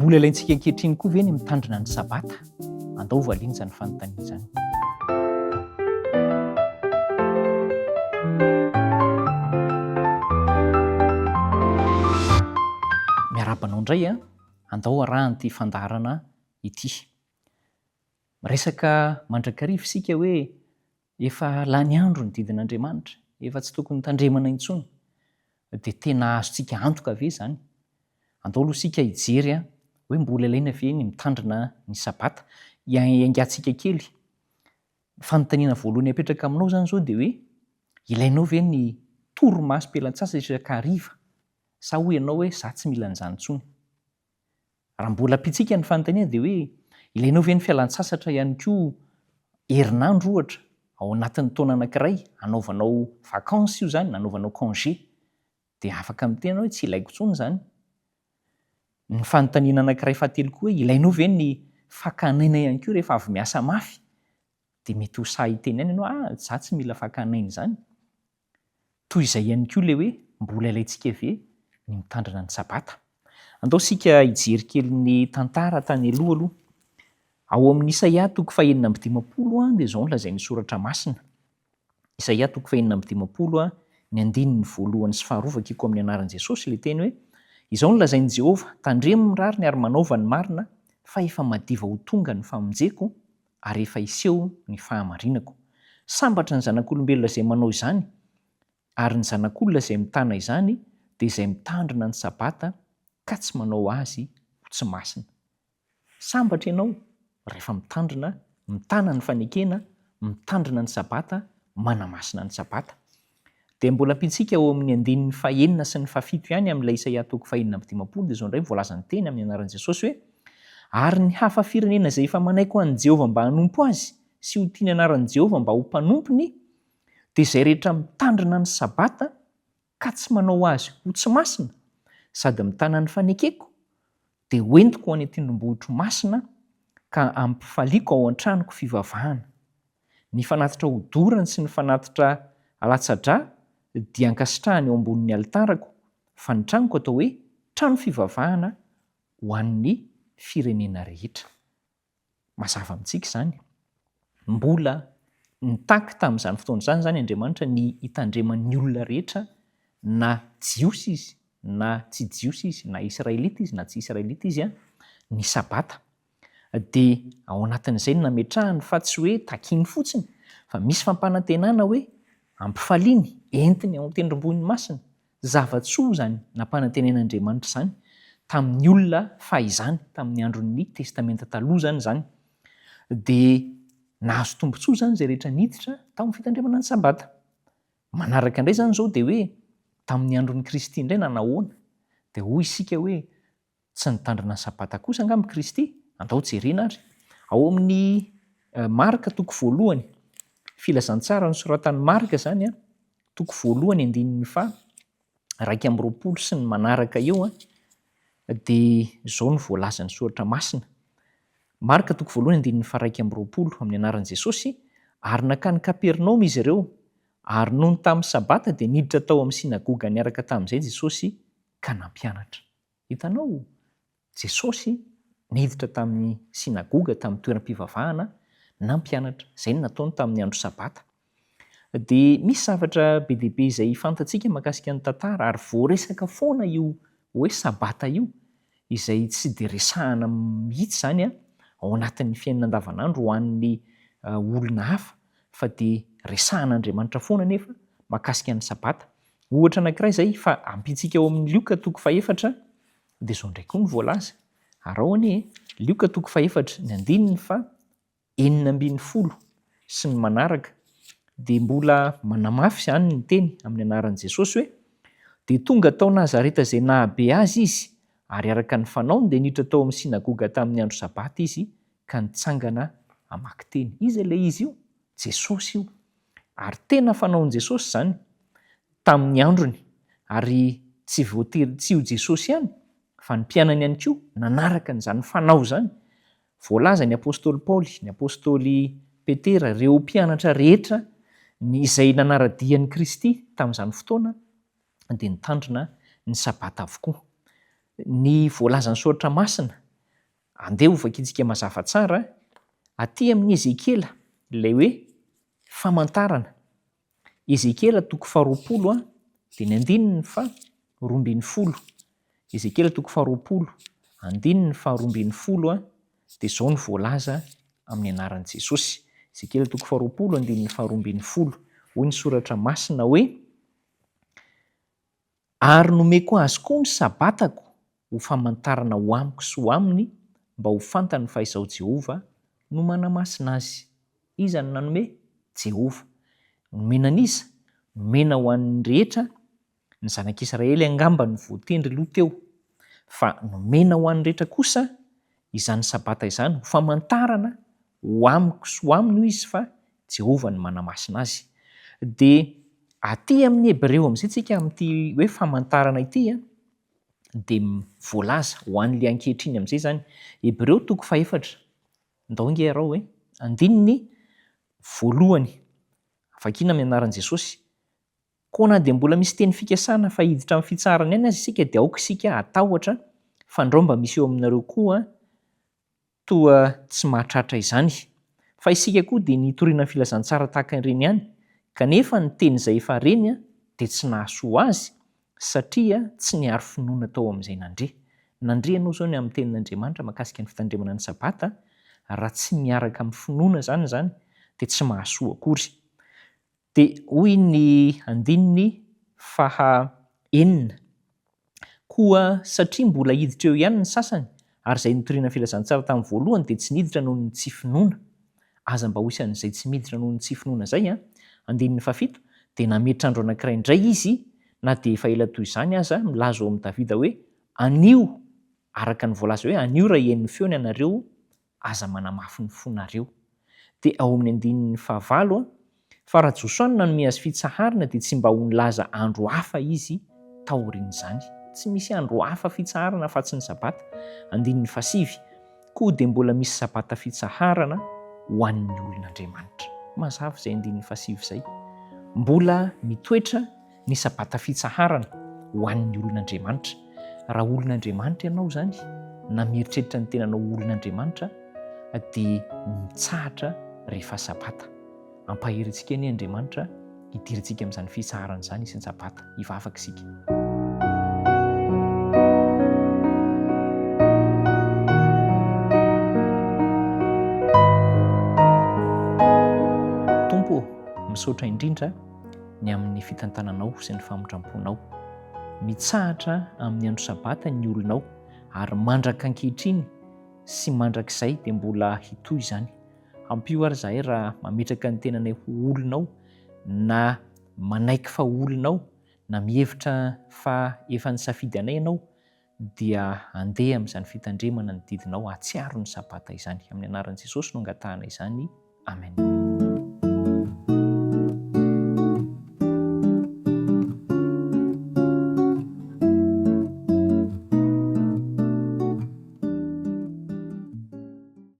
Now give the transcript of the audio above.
Mbola ilaintsika ankehitriny koa ve ny mitandrina ny Sabata? Andao valiana izany fanontaniana izany. Miarahaba anao indray an! Andao arahana ity fandaharana ity. Miresaka mandrakariva isika hoe efa lany andro ny didin'Andriamanitra, efa tsy tokony tandremana intsony. Dia tena azontsika antoka ve izany? Andao aloha isika hijery hoe mbola ilaina ve ny mitandrina ny Sabata. Hiaingantsika kely. Ny fanontaniana voalohany apetraka aminao izany izao dia hoe, ilainao ve ny torimasom-pialan-tsasatra isaka hariva? Sa hoy ianao hoe izaho tsy mila an'izany intsony? Raha mbola ampiantsika ny fanontaniana dia hoe, ilainao ve ny fialan-tsasatra ihany koa herinandro ohatra ao anatin'ny taona anankiray, hanaovanao vacances io izany, hanaovanao congé? Dia afaka miteny ianao hoe tsy ilaiko intsony izany. Ny fanontaniana anankiray fahatelo koa hoe, ilainao ve ny fakàn'aina ihany koa rehefa avy miasa mafy? Dia mety ho sahy hiteny ihany ianao, ah, izaho tsy mila fakàn'aina izany. Toy izay ihany koa ilay hoe mbola ilaintsika ve ny mitandrina ny Sabata? Andao isika hijery kely ny tantara tany aloha aloha. Ao amin'ny Isaia toko fahenina amby dimampolo dia izao no lazain'ny Soratra Masina. Isaia toko fahenina amby dimampolo, ny andininy voalohany sy faharoa vakiko amin'ny anaran'i Jesosy ilay teny hoe, Izao no lazain'i Jehovah, Tandremo ny rariny ary manaova ny marina, fa efa madiva ho tonga ny famonjeko, ary efa hiseho ny fahamarinako. Sambatra ny zanak'olombelona izay manao izany, ary ny zanak'olona izay mitana izany dia izay mitandrina ny Sabata ka tsy manao azy ho tsy masina. Sambatra ianao rehefa mitandrina, mitana ny fanekena, mitandrina ny Sabata, manamasina ny Sabata. Dia mbola ampiantsika ao amin'ny andininy fahenina sy ny fahafito ihany amin'ilay Isaia toko fahenina amby dimampolo dia izao indray no voalazan'ny teny amin'ny anaran'i Jesosy hoe, Ary ny hafa firenena izay efa manaiky ho an'i Jehovah mba hanompo azy sy ho tia ny anaran'i Jehovah mba ho mpanompony, dia izay rehetra mitandrina ny Sabata ka tsy manao azy ho tsy masina sady mitana ny fanekeko, dia hoentiko any an-tendrombohitro masina ka hampifaliako ao an-tranoko fivavahana. Ny fanatitra hodorany sy ny fanatitra alatsa-drà dia ankasitrahany eo ambonin'ny alitarako, fa ny tranoko atao hoe trano fivavahana ho an'ny firenena rehetra. Mazava amintsika izany. Mbola nitaky tamin'izany fotoana izany izany Andriamanitra ny hitandreman'ny olona rehetra na Jiosy izy na tsy Jiosy izy, na Israelita izy na tsy Israelita izy, ny Sabata. Dia ao anatin'izay no nametrahany fa tsy hoe takiany fotsiny fa misy fampanantenana hoe ampifaliany, entiny ao an-tendrombohiny masina. Zava-tsoa izany nampanantenain'Andriamanitra izany tamin'ny olona fahizany, tamin'ny andron'ny Testamenta Taloha izany izany. Dia nahazo tombontsoa izany izay rehetra niditra tao amin'ny fitandremana ny Sabata. Manaraka indray izany izao dia hoe tamin'ny andron'i Kristy indray nanahoana? Dia hoy isika hoe Tsy nitandrina ny Sabata kosa angamba i Kristy? Andao jerena ary. Ao amin'ny Marka toko voalohany, filazantsara nosoratan'i Marka izany an, toko voalohany andininy faha 21 sy ny manaraka eo an, dia izao no voalazan'ny soratra masina. Marka toko voalohany andininy faha 21, amin'ny anaran'i Jesosy, ary nankany Kapernaomy izy ireo, ary nony tamin'ny Sabata dia niditra tao amin'ny synagoga niaraka tamin'izay Jesosy ka nampianatra. Hitanao? Jesosy niditra tamin'ny synagoga, tamin'ny toeram-pivavahana, nampianatra. Izay no nataony tamin'ny andro Sabata. Dia misy zavatra be dia be izay fantatsika mahakasika ny tantara, ary voaresaka foana io hoe Sabata io, izay tsy dia resahana mihitsy izany ao anatin'ny fiainana andavanandro ho an'ny olona hafa, fa dia resahan'Andriamanitra foana anefa mahakasika ny Sabata. Ohatra anankiray izay fa ampintsika ao amin'ny Lioka toko fahefatra dia izao indray koa no voalaza. Araho anie e! Lioka toko fahefatra, ny andininy faha 16 sy ny manaraka dia mbola manamafy izany ny teny amin'ny anaran'i Jesosy hoe, Dia tonga tao Nazareta izay nahabe azy izy, ary araka ny fanaony dia niditra tao amin'ny synagoga tamin'ny andro sabata izy ka nitsangana hamaky teny. Iza ilay izy io? Jesosy io. Ary tena fanaon'i Jesosy izany tamin'ny androny, ary tsy voatery tsy ho Jesosy ihany fa ny mpianany ihany koa nanaraka an'izany fanao izany. Voalaza ny apostoly Paoly, ny apostoly Petera, ireo mpianatra rehetra ny izay nanara-dia an'i Kristy tamin'izany fotoana dia nitandrina ny Sabata avokoa. Ny voalazan'ny Soratra Masina. Andeha hovakintsika mazava tsara aty amin'i Ezekiela ilay hoe famantarana. Ezekiela toko faharoapolo dia ny andininy faha 12. Ezekiela toko faharoapolo, andininy faha 12 dia izao no voalaza amin'ny anaran'i Jesosy. Ezekiela toko faharoapolo, andininy faha 12. Hoy ny soratra masina hoe, Ary nomeko azy koa ny sabatako ho famantarana ho amiko sy ho aminy, mba ho fantany fa Izaho Jehovah no manamasina azy. Iza no nanome? Jehovah. Nomena an'iza? Nomena ho an'ny rehetra, ny zanak'Israely angamba no voatendry aloha teo. Fa nomena ho an'ny rehetra kosa izany Sabata izany ho famantarana ho amiko sy ho aminy hoy izy fa Jehovah no manamasina azy. Dia aty amin'ny Hebreo amin'izay tsika amin'ity hoe famantarana ity an, dia voalaza ho an'ilay ankehitriny amin'izay izany. Hebreo toko fahefatra, ndao ange arao e, andininy voalohany, vakiana amin'ny anaran'i Jesosy. Koa na dia mbola misy teny fikasana fa hiditra amin'ny fitsaharana ihany aza isika dia aoka isika hatahotra fandrao mba misy eo aminareo koa toa tsy mahatratra izany. Fa isika koa dia nitoriana ny filazantsara tahaka ireny ihany, kanefa ny teny izay efa reny dia tsy nahasoa azy, satria tsy niharo finoana tao amin'izay nandre. Nandre ianao izao ny amin'ny tenin'Andriamanitra mahakasika ny fitandremana ny Sabata, raha tsy miaraka amin'ny finoana izany izany dia tsy mahasoa akory. Dia hoy ny andininy faha enina, Koa satria mbola hiditra eo ihany ny sasany, ary izay nitoriana ny filazantsara tamin'ny voalohany dia tsy niditra noho ny tsy finoana. Aza mba ho isan'izay tsy miditra noho ny tsy finoana izay an! Andininy fahafito, Dia nametra andro anankiray indray izy, na dia efa ela toy izany aza, milaza ao amin'i Davida hoe, Anio, araka ny voalaza hoe, Anio raha hihaino ny feony ianareo, Aza manamafy ny fonareo. Dia ao amin'ny andininy fahavalo, Fa raha Josoa no nanome azy fitsaharana dia tsy mba ho nilaza andro hafa izy taorian'izany. Tsy misy andro hafa fitsaharana afa-tsy ny Sabata. Andininy fahasivy, Koa dia mbola misy Sabata fitsaharana ho an'ny olon'Andriamanitra. Mazava izay andininy fahasivy izay. Mbola mitoetra ny Sabata fitsaharana ho an'ny olon'Andriamanitra. Raha olon'Andriamanitra ianao izany, na mieritreritra ny tenanao ho olon'Andriamanitra, dia mitsahatra rehefa Sabata. Ampahery antsika anie Andriamanitra hidirantsika amin'izany fitsaharana izany isan-tsabata. Hivavaka isika. Tompo ô, misaotra indrindra. ny amin'ny fitantananao sy ny famindram-ponao. Mitsahatra amin'ny andro Sabata ny olonao, ary mandraka ankehitriny sy mandrakizay dia mbola hitohy izany. Ampio ary izahay raha mametraka ny tenanay ho olonao, na manaiky fa olonao, na mihevitra fa efa nisafidy anay ianao, dia handeha amin'izany fitandremana ny didinao hahatsiaro ny Sabata izany. Amin'ny anaran'i Jesosy no angatahana izany. Amen.